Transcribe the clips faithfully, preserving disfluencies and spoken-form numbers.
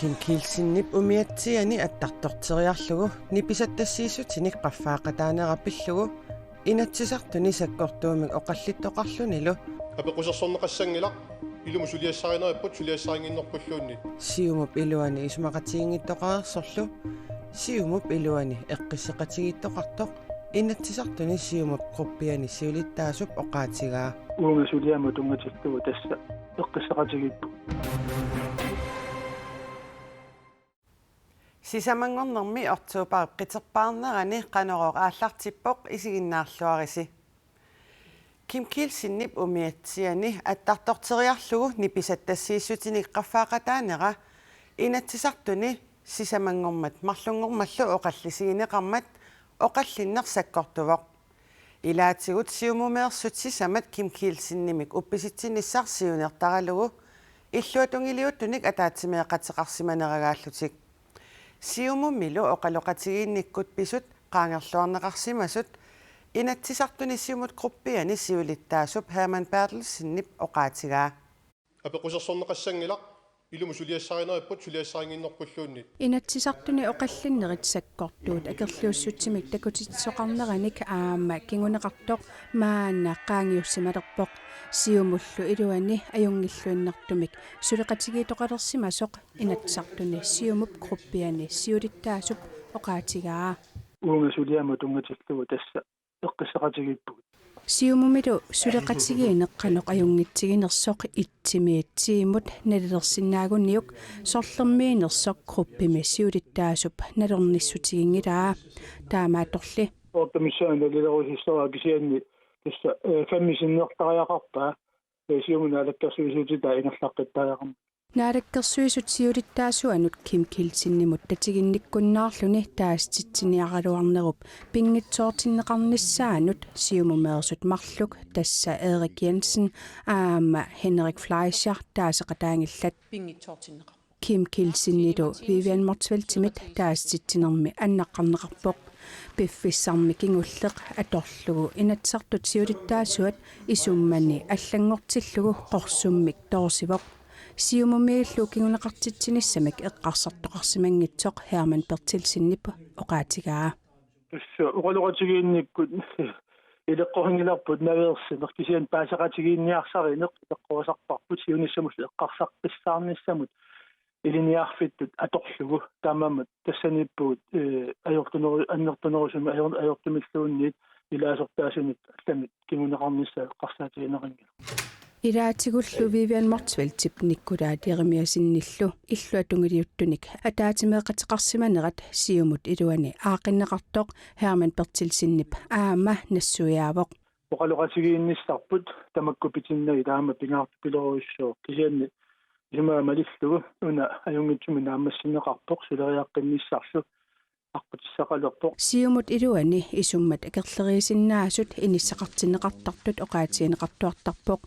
Kim Kielsenip umiatsiani attartorteriarlugu nipisattassiissutinik qaffaaqataanera pillugu Inatsisartuni sakkortuumik oqallittoqarlunilu. Apeqqusersorneqassanngilaq, ilumut suliassarinerput suliassarinnginnerpulluunniit. Siumup iluani isumaqatigiinngittoqareersorlu, Siumup iluani eqqissaqatigiittoqartoq Inatsisartuni Siumup gruppiani siulittaasup oqaatigaa. Uunga suliamut tunngatillugu tassa eqqissaqatigiippugut. Sisamanngornermi oktobarip qiterpaarnerani Qanorooq aallartippoq, isiginnaarluarisi. Kim Kielsenip umiatsiani attartorteriarlugu nipisattassiissutinik qaffaaqataanera Inatsisartuni sisamanngormat marlunngormallu oqallisigineqarmat oqallinneq sakkortuvoq. Ilaatigut Siumumeersut sisamat Kim Kielsenimik uppisitsinissaq siunertaralugu illuatungiliuttunik ataatsimeeqateqarsimaneragaallutik. Siumumilu oqaloqatigiinnikkut pisut qaangerluarneqarsimasut Inatsisartuni Siumut gruppiani siulittaasup Hermann Berthelsenip oqaatigaa. Apeqqusersorneqassanngilaq, ilumut suliassarinerput suliassarinnginnerpulluunniit. Inatsisartuni oqallinnerit sakkortuut akerliussutsimik takutitsisoqarneranik aamma kinguneqartoq maanna qaangiussimalerpoq. Siumullu iluani ajunngilluinnartumik suleqatigiittoqalersimasoq Inatsisartuni Siumup gruppiani siulittaasup oqaatigaa. Uunga suliamut tunngatillugu tassa eqqissaqatigiippugut. Siumumilu suleqatigiinneq qanoq ajunngitsiginersoq itsimiit tiimut nalilersinnaaguniuk sorlermiinersoq gruppimi siulittaasup nalornissutiginngilaa. Taamaattorli. Ortumissaa nalilerusissoraa kisianni tassa, eh, femmi sinnertariaqarpaa, eh, Siumut naalakkersuisuutitaa ingerlaqqittariaqarmat. Naalakkersuisut siulittaasuanut Kim Kielsenimut tatiginnikkunnaarluni taasititsiniaraluarnerup pinngitsoortinneqarnissaanut Siumumeersut marluk, tassa Erik Jensen aamma Henrik Fleischer, taaseqataanngillat. Pinngitsoortinneqarpoq. Kim Kielsenilu Vivian Motzfeldtimit taasititsinermi annaqqarneqarpoq. Piffissarmi kingulleq atorlugu Inatsisartut siulittaasuat isummani allanngortillugu qorsummik toorsivoq. Siumumiillu kinguneqartitsinissamik eqqarsartoqarsimanngitsoq Hermann Berthelsenip oqaatigaa. Tassa oqaloqatigiinnikkut ileqqorinngilarput naveersineq, kisianni paaseqatigiinniarsarineq ileqqorisarparput siunissamullu eqqarsaqqissaarnissamut ilinniarfittut atorlugu. Taamaammat tassaniippugut, eh, ajortuneru-, annertunerusumik ajor-, ajortumilluunniit ilaasortaasunut allamik kinguneqarnissaa eqqarsaatigineqanngilaq. Ilaatigullu Vivian Motzfeldtip Nikolaj Jeremiassenillu illuatungiliuttunik ataatsimeeqateqarsimanerat Siumut iluani aaqqinneqartoq Hermann Berthelsenip aamma nassuiaavoq. Oqaloqatigiinnissarput tamakku pitinnagit aamma pingaartupilorujussuuvoq, kisianni isumaga malillugu una ajunngitsumik naammassineqarpoq suleriaqqinnissarlu aqqutissaqalerpoq. Siumut iluani isummat akerleriisinnaasut inissaqartinneqartartut oqaatigineqartuartarpoq.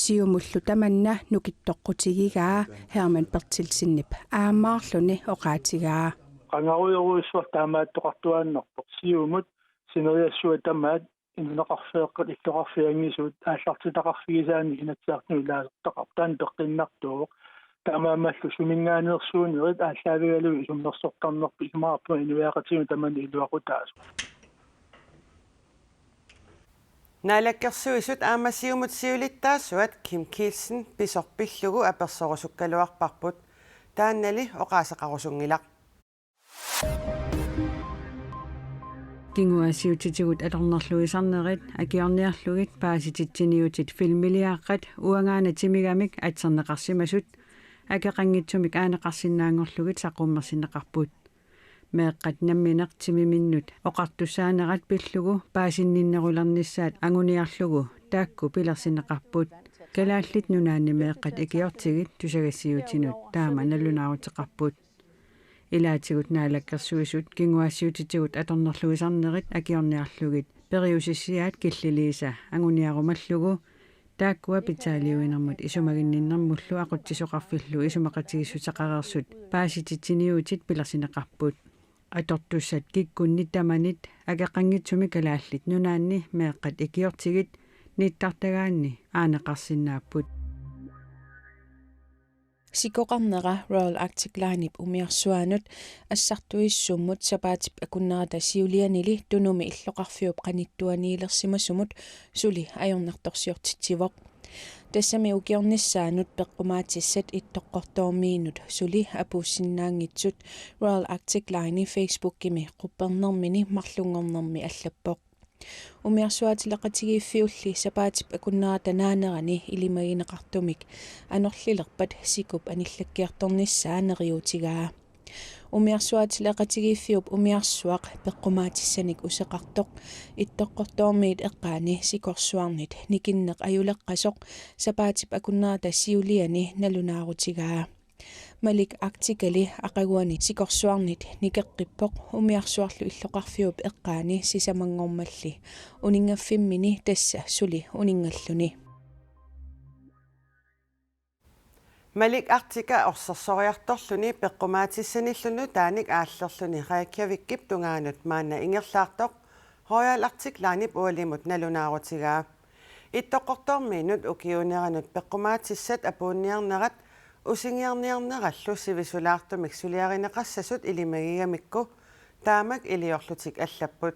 Siumullu tamanna nukittoqqutigigaa Hermann Berthelsenip aammaarluni oqaatigaa. Qangarujorujussuaq taamaattoqartuaannarpoq. Siumut sineriassua tamaat inuuneqarfeeqqat illoqarfianngisuut aallartitaqarfigisaannik Inatsisartunut ilaasortaqarpoq. Taanna peqqinnartuuvoq. Taamaammallu suminngaanneersuunerit aallaavigalugit isummersortarnerput isumaqarpunga inuiaqatigiinnut tamanut iluaqutaasoq. Naalakkersuisut aamma Siumut siulittaasuat Kim Kielsen pisoq pillugu apersorusukkaluarparput. Taannali oqaaseqarusunngilaq. Kinguaassiuutitigut atornerluisarnerit akiorniarlugit paasititsiniutit filmiliaqqat uangaana timigamik atserneqarsimasut akeqanngitsumik aaneqarsinnaanngorlugit saqqummersinneqarput. Meeqqat nammineq timiminnut oqartussaanerat pillugu paasinninnerulernissaat anguniarlugu taakku pilersinneqarput. Kalaallit Nunaanni meeqqat ikiortigit tusagassiuutinut taama nalunaaruteqarput. Ilaatigut Naalakkersuisut kinguaassiuutitigut atornerluisarnerit akiorniarlugit periusissiaat killiliisa anguniarumallugu taakkua pitsaaliuinermut isumaginninnermullu aqutsisoqarfillu isumaqatigiissuteqareersut paasititsiniutit pilersinneqarput. Atortussat kikkunnit tamanit akeqanngitsumik Kalaallit Nunaanni meeqqat ikiortigit nittartagaanni aaneqarsinnaapput. Sikoqarnera Royal Arctic Linep umiarsuaanut assartuissummut sapaatip akunnerata siulianili Tunumi illoqarfiup qanittuaniilersimasumut suli ajornartorsiortitsivoq. Tassami ukiornissaanut peqqumaatissat Ittoqqortoormiinut suli apuussinnaanngitsut Royal Arctic Line Facebookimi quppernermini marlunngornermi allappoq. Umiarsuaatileqatigiiffiulli sapaatip akunnerata naanerani ilimagineqartumik anorlilerpat sikup anillakkiartornissaa neriuutigaa. Umiarsuaatileqatigiiffiup umiarsuaq peqqumaatissanik useqartoq Ittoqqortoormiit eqqaani sikorsuarnit nikinneq ajuleqqasoq sapaatip akunnerata siuliani nalunaarutigaa. Malik Arcticali aqaguani sikorsuarnit nikeqqippoq umiarsuarlu illoqarfiup eqqaani sisamanngormalli uninngaffimminni, tassa suli uninngalluni. Malik Arctica orsersoriartorluni peqqumaatissanillu nutaanik aallerluni Reykjavikip tungaanut maanna ingerlaartoq Royal Arctic Linep ualimut nalunaarutigaa. Ittoqqortoormiinut ukiuuneranut peqqumaatissat apuunniarnerat usingiarniarnerallu sivisulaartumik suliarineqassasut ilimagigamikku taamak iliorlutik allapput.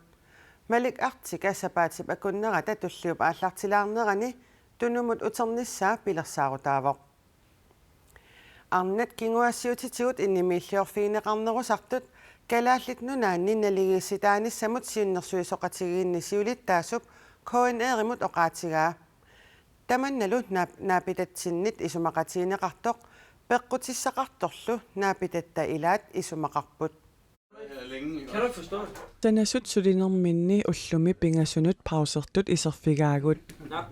Malik Arctica sapaatip akunnerata tulliup aallartilaarnerani Tunumut uternissaa pilersaarutaavoq. Arnat kinguaassiuutitigut innimiilliorfigineqarnerusartut Kalaallit Nunaanni naligiissitaanissamut siunnersuisoqatigiinni siulittaasup K N R-imut oqaatigaa. Tamannalu naap-, naapitatsinnit isumaqatigineqartoq peqqutissaqartorlu naapitatta ilaat isumaqarput. Kan du forstå? Sanasut sulinerminni ullumi pingasunut pausertut iserfigaagut. Nå.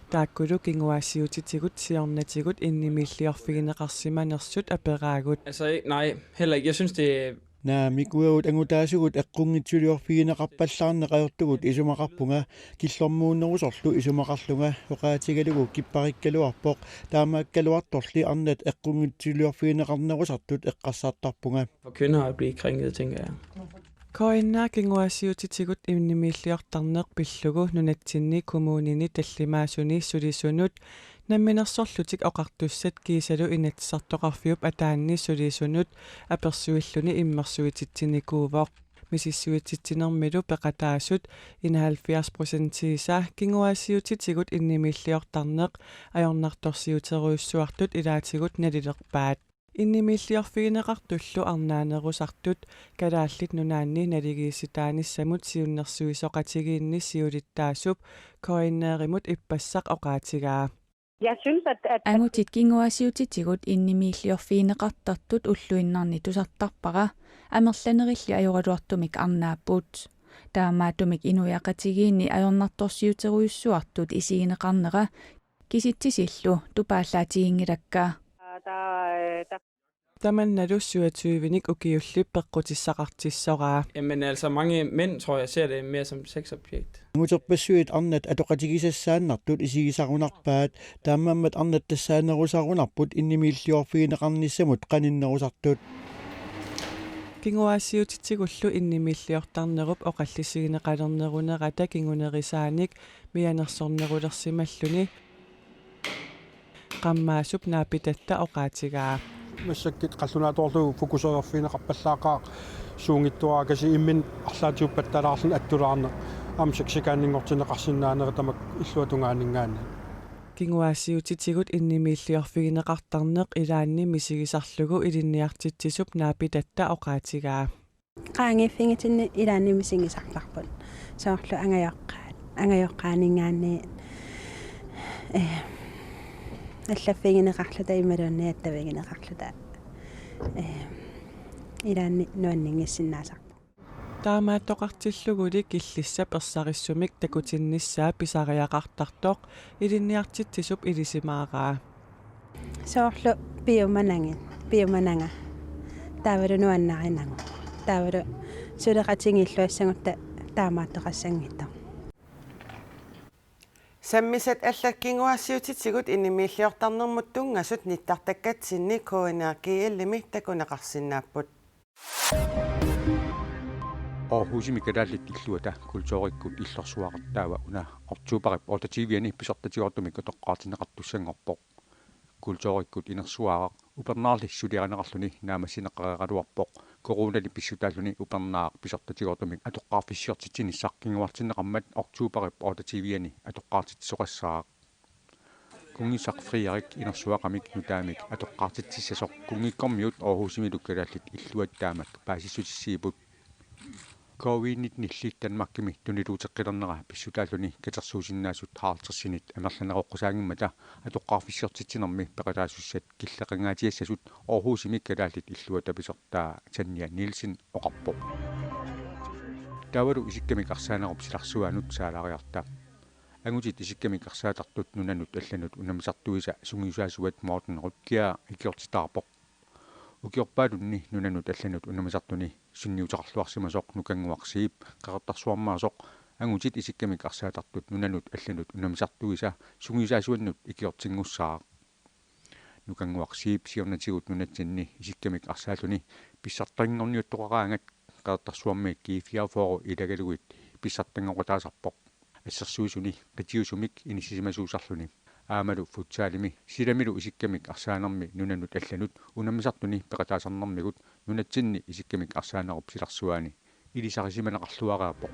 Taakkulu kinguaassiuutitigut siornatigut innimiilliorfigineqarsimanersut aperaagut. Altså, nej, heller ikke. Jeg synes, det er Naamik, uagut angutaasugut eqqunngitsuliorfigineqarpallaarneq ajortugut isumaqarpunga, killormuunnerusorlu isumaqarlunga, oqaatigalugu kipparikkaluarpoq, taamaakkaluartorli arnat eqqunngitsuliorfigineqarnerusartut eqqarsartarpunga. For kvinder at blive krænket, tænker jeg. K N R kinguaassiuutitigut innimiilliortarneq pillugu nunatsinni, kommunini, tallimaasuni, sulisunut, Namminersorlutik Oqartussat kiisalu Inatsisartoqarfiup ataanni sulisunut apersuilluni immersuititsinikuuvoq. Misissuititsinermilu peqataasut enoghalvfjerds procentiisa kinguaassiuutitigut innimiilliortarneq ajornartorsiuterujussuartut ilaatigut nalilerpaat. Innimiilliorfigineqartullu arnaanerusartut Kalaallit Nunaanni naligiissitaanissamut siunnersuisoqatigiinni siulittaasup K N R-imut ippassaq oqaatigaa. Jeg synes, at, at, at Angutit kinguaassiuutitigut innimiilliorfigineqartartut ulluinnarni tusartarpara, amerlanerilli ajoraluartumik arnaapput. Taamaattumik inuiaqatigiinni ajornartorsiuterujussuartut isigineqarnera kisitsisillu tupaallaatiginngilakka. Der, øh, der Tamannalu syvogtyvenik ukiulli peqqutissaqartissoraa. Jamen altså, mange mænd, tror jeg, ser det mere som sexobjekt. Anguterpassuit arnat atoqatigisassaannartut isigisarunarpaat, taamaammat arnat tassaanerusarunarput innimiilliorfigineqarnissamut qaninnerusartut. Kinguaassiuutitigullu innimiilliortarnerup oqallisigineqalernerunerata kingunerisaanik mianersornerulersimalluni Qammaasup naapitatta oqaatigaa. Massakkut qallunaatoorlugu fokusererfigineqarpallaaqaaq suunngitsuarakasiit imminut arlaatigut pattalaarluni attulaarneq aamma sexikaanninngortinneqarsinnaanera tamakku illuatungaaninngaanniit. Kinguaassiuutitigut innimiilliorfigineqartarneq ilaanni misigisarlugu ilinniartitsisup naapitatta oqaatigaa. Qaangiiffigitsinni ilaanni misigisarparput. Soorlu angajoqqaat, angajoqqaaninngaanniit, eh, allaffigineqarluta imaluunniit attavigineqarluta, eh, ilaanni nuanninngissinnaasarput. Taamaattoqartilluguli killissap ersarissumik takutinnissaa pisariaqartartoq ilinniartitsisup ilisimaaraa. Soorlu piumanagit, piumananga. Taavalu nuannarinagu. Taavalu suleqatigiilluassagutta taamaattoqassanngitsoq. Sammisat allat kinguaassiuutitigut innimiilliortarnermut tunngasut nittartakkatsinni K N R G L-imi takuneqarsinnaapput. Aarhusimi kalaallit illuata kulturikkut illorsuaqartaava una oktoberip otteogtyve-ani pisortatigoortumik utoqqaartinneqartussanngorpoq. kulturikkut inersuaraq upernaarli suliarineqarluni naammassineqareeraluarpoq. Coronali pissutaalluni upernaaq pisortatigoortumik atoqqaarfissiortitsinissaq kinguartinneqarmat oktoberip otteogtyve-ani atoqqaartitsisoqassaaq. Kunngissaq Frederik inersuaqamik nutaamik atoqqaartitsissasoq kunngikkormiut Aarhusimilu kalaallit illuat taamak paasissutissiiput. Covid nitten-illi Danmarkimi tuniluuteqqilernera pissutaalluni katersuusinnaasut halvtredsinit amerlaneroqqusaanngimmata atoqqaarfissiortitsinermi peqataasussat killeqangaatsiassasut Aarhusimi kalaallit illuata pisortaa Tanja Nielsen oqarpoq. Taavalu isikkamik arsaanerup silarsuaanut saalaariarta. Angutit isikkamik arsaatartut nunanut allanut unammisartuisa sungiusaasuat Morten Rødkjær ikiortitaarpoq. Ukiorpaalunni nunanut allanut unammisartuni sunniuteqarluarsimasoq Nukannguaq Zeeb Qeqertarsuarmaasoq angutit isikkamik arsaatartut nunanut allanut unammisartuisa sungiusaasuannut ikiortinngussaaq. Nukannguaq Zeeb siornatigut nunatsinni isikkamik arsaalluni pissartanngorniuttoqaraangat Qeqertarsuarmi G fireogfyrre ilagalugit pissartanngoqataasarpoq. Assersuisuni qitiusumik inissisimasuusarluni. Aammalu futsalimi silamilu isikkamik arsaanermi nunanut allanut unammisartuni peqataasarnermigut nunatsinni isikkamik arsaanerup silarsuaani ilisarisimaneqarluareerpoq.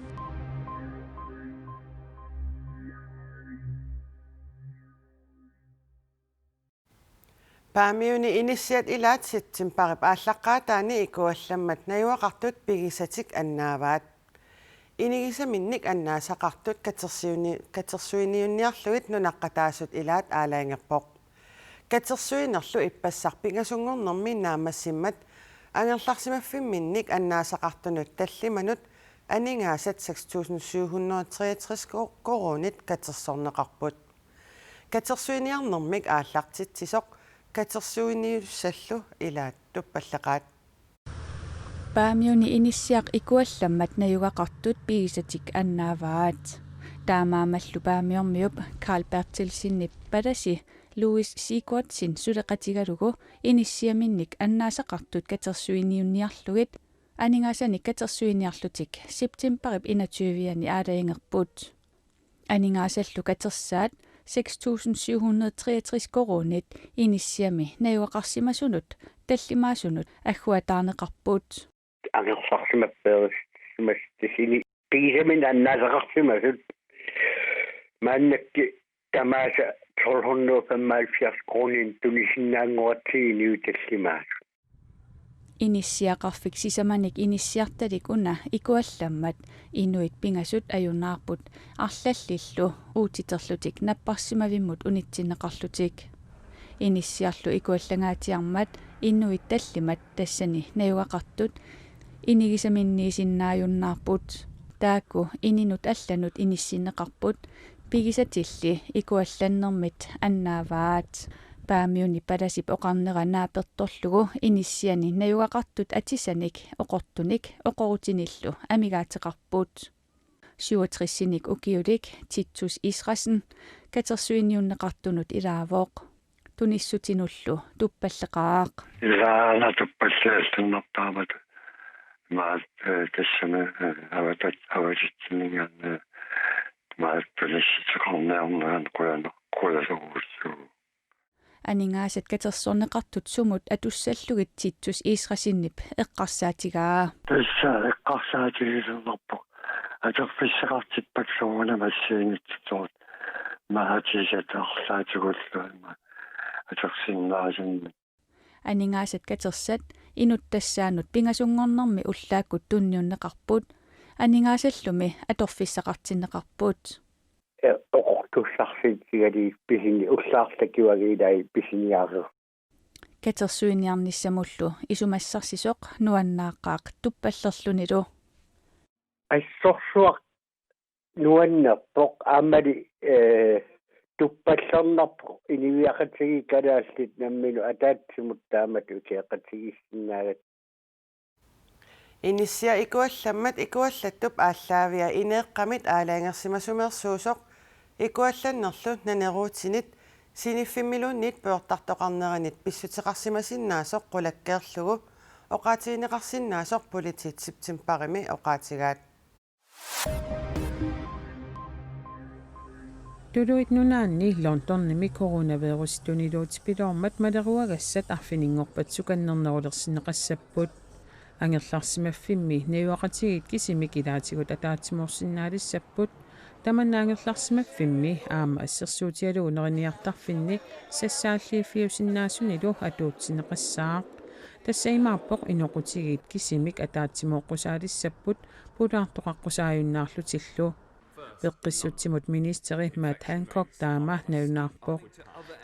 Paamiuni inissiat ilaat septembarip aallaqqaataani ikuallammat najugaqartut pigisatik annaavaat. Inigisaminnik annaasaqartut katersuini-, katersuiniunniarlugit nunaqqataasut ilaat aalajangerpoq. Katersuinerlu ippassaq pingasunngornermi naammassimmat angerlarsimaffimminnik annaasaqartunut tallimanut aningaasat seks tusind syv hundrede og treogtres ko-, koruunit katersorneqarput. Katersuiniarnermik aallartitsisoq katersuiniussallu ilaat tuppalleqaat. Paamiuni inissiaq ikuallammat najugaqartut pigisatik annaavaat. Taamaammallu Paamiormiup Carl Berthelsenip palasi Louis Sigurdsen suleqatigalugu inissiaminnik annaasaqartut katersuiniunniarlugit aningaasanik katersuiniarlutik septembarip enogtyve-ani aalajangerput. Aningaasallu katersaat seks tusind syv hundrede treogtres koruunit inissiami najugaqarsimasunut tallimaasunut agguataarneqarput. Angerlarsimaffigisimasunik pigisaminnik annaasaqarsimasut maannakkut tamaasa tolv hundrede og femoghalvfjerds koruuninik tunisinnaanngoratsiginiuk tallimaasut. Inissiaqarfik sisamanik inissiartalik una ikuallammat inuit pingasut ajunaarput arlallillu uutiterlutik napparsimavimmut unitsinneqarlutik. Inissiarlu ikuallangaatsiarmat inuit tallimat tassani najugaqartut inigisaminniisinnaajunnaarput. Taakku ininut allanut inissinneqarput pigisatilli ikuallannermit annaavaat. Paamiuni palasip oqarnera naapertorlugu inissiani najugaqartut atisanik oqortunik oqorutinillu amigaateqarput. Syvogtresinik ukiulik Titus Israelsen katersuiniunneqartunut ilaavoq. Tunissutinullu tuppalleqaaq. Ilaana tuppalleqaaq taamatut. Maat, eh, tassami, eh, avatat-, avatitsininngaanniit, eh, maat tunissuteqarniarneranut qujanaq-, qujanarujussuuvoq. Aningaasat katersorneqartut sumut atussallugit Titus Israelsenip eqqarsaatigaa. Tassa eqqarsaatigilerpoq atorfissaqartippakka soorunami assigiinngitsuusoq maatiisat arlaatigullu ima atorsinnaasunik. Aningaasat katersat inuttassaanut pingasunngornermi ullaakkut tunniunneqarput, aningaasallumi atorfissaqartinneqarput. Oqortussarsiutigalugu pisini ullaarlakkiuagiilai pisiniaru. Katersuiniarnissamullu isumassarsisoq nuannaaqqaaq tuppallerlunilu. Assorsuaq nuannerpoq aammali, eh, tuppallernarpoq inuiaqatigiit kalaallit namminneq ataatsimut taamatut ikioqatigiissinnaagatta. Inissiaq ikuallammat ikuallattup aallaavia ineeqqamit aalajangersimasumeersuusoq ikuallannerlu naneruutinit siniffimmiluunniit pujortartoqarneranit pissuteqarsimasinnaasoq qulakkeerlugu oqaatigineqarsinnaasoq politiit septembarimi oqaatigaat. Tuluit Nunaanni Londonimi coronavirusi tuniluutipiloormat maleruagassat arfininngorpat sukannernerulersinneqassapput. Angerlarsimaffimmi najugaqatigiit kisimik ilaatigut ataatsimoorsinnaalissapput. Tamanna angerlarsimaffimmi aamma assersuutigalugu neriniartarfinni sassaalliiffiusinnaasunilu atuutsinneqassaaq. Tassa imaappoq inoqutigiit kisimik ataatsimooqqusaalissapput pulaartoqaqqusaajunnaarlutillu. Peqqissutsimut ministeri Matt Hancock taama nalunaarpoq.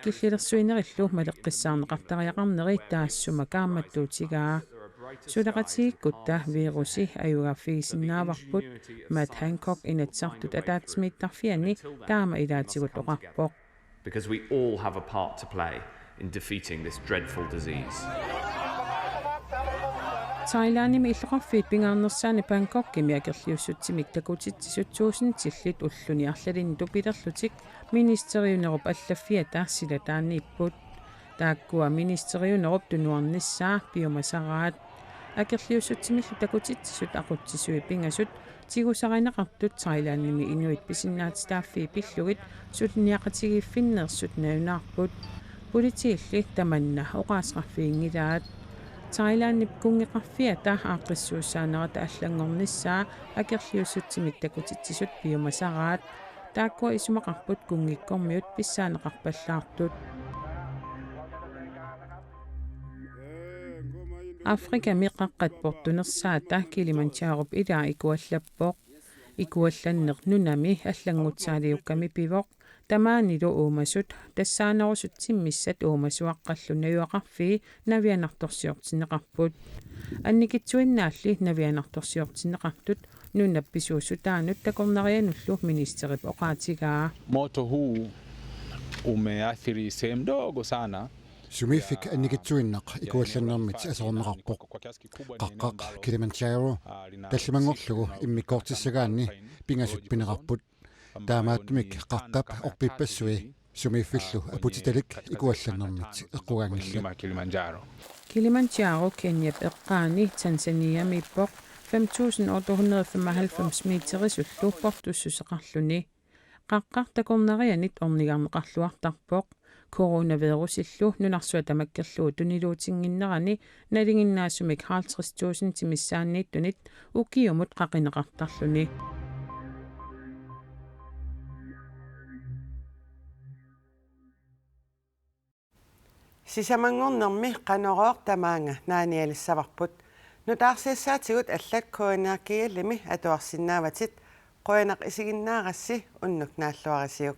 Killilersuinerillu maleqqissaarneqartariaqarneri taassuma kaammattuutigaa. Suleqatigiikkutta virusi ajugaaffigisinnaavarput, Matt Hancock Inatsisartut ataatsimiittarfianni taama ilaatigut oqarpoq. Because we all have a part to play in defeating this dreadful disease. Thailandimi illoqarfiit pingaarnersaanni Bangkokimi akerliussutsimik takutitsisut tuusintillit ulluni arlalinni tupilerlutik ministeriunerup allaffiata silataaniipput. Taakkua ministeriunerup tunuarnissaa piumasaraat. Akerliussutsimillu takutitsisut aqutsisui pingasut tigusarineqartut Thailandimi inuit pisinnaatitaaffii pillugit suliniaqatigiiffinneersut nalunaarput. Politiilli tamanna oqaaseqarfiginngilaat. Thailandip kunngeqarfiata aaqqissuussaanerata allanngornissaa akerliussutsimik takutitsisut piumasaraat. Taakkua isumaqarput kunngikkormiut pissaaneqarpallaartut. Afrikami qaqqat portunersaata Kilimanjaropi ilaa ikuallappoq. Ikuallanneq nunami allanngutsaaliukkami pivoq. Tamaanilu uumasut tassaanerusut timmissat uumasuaqqallu najugaqarfii navianartorsiortinneqarput. Annikitsuinnaalli navianartorsiortinneqartut nunap pisuussutaanut takornarianullu ministerip oqaatigaa. Moto huu umeathiri sehemu ndogo sana. Sumiiffik annikitsuinnaq ikuallannermit aserorneqarpoq. Qaqqaq Kilimanjaro tallimanngorlugu immikkoortissagaanni pingasut pineqarput. Taamaattumik qaqqap orpippassui sumiiffillu aputitalik ikuallannermit eqqugaanngillat. Kilimanjaro. Kilimanjaro Kenyap eqqaani Tanzaniamiippoq fem tusind otte hundrede og femoghalvfems meterisullu portussuseqarluni. Qaqqaq takornarianit ornigarneqarluartarpoq. Coronavirusillu nunarsuaq tamakkerlugu tuniluutinnginnerani nalinginnaasumik halvtreds tusindit missaanniittunit ukiumut qaqineqartarluni. Sisamanngornermi Qanorooq tamaanga naanialissavarput. Nutaarsiassaatigut allat K N R G L-imi atuarsinnaavatit. Qujanaq isiginnaarassi, unnuk naalluarisiuk.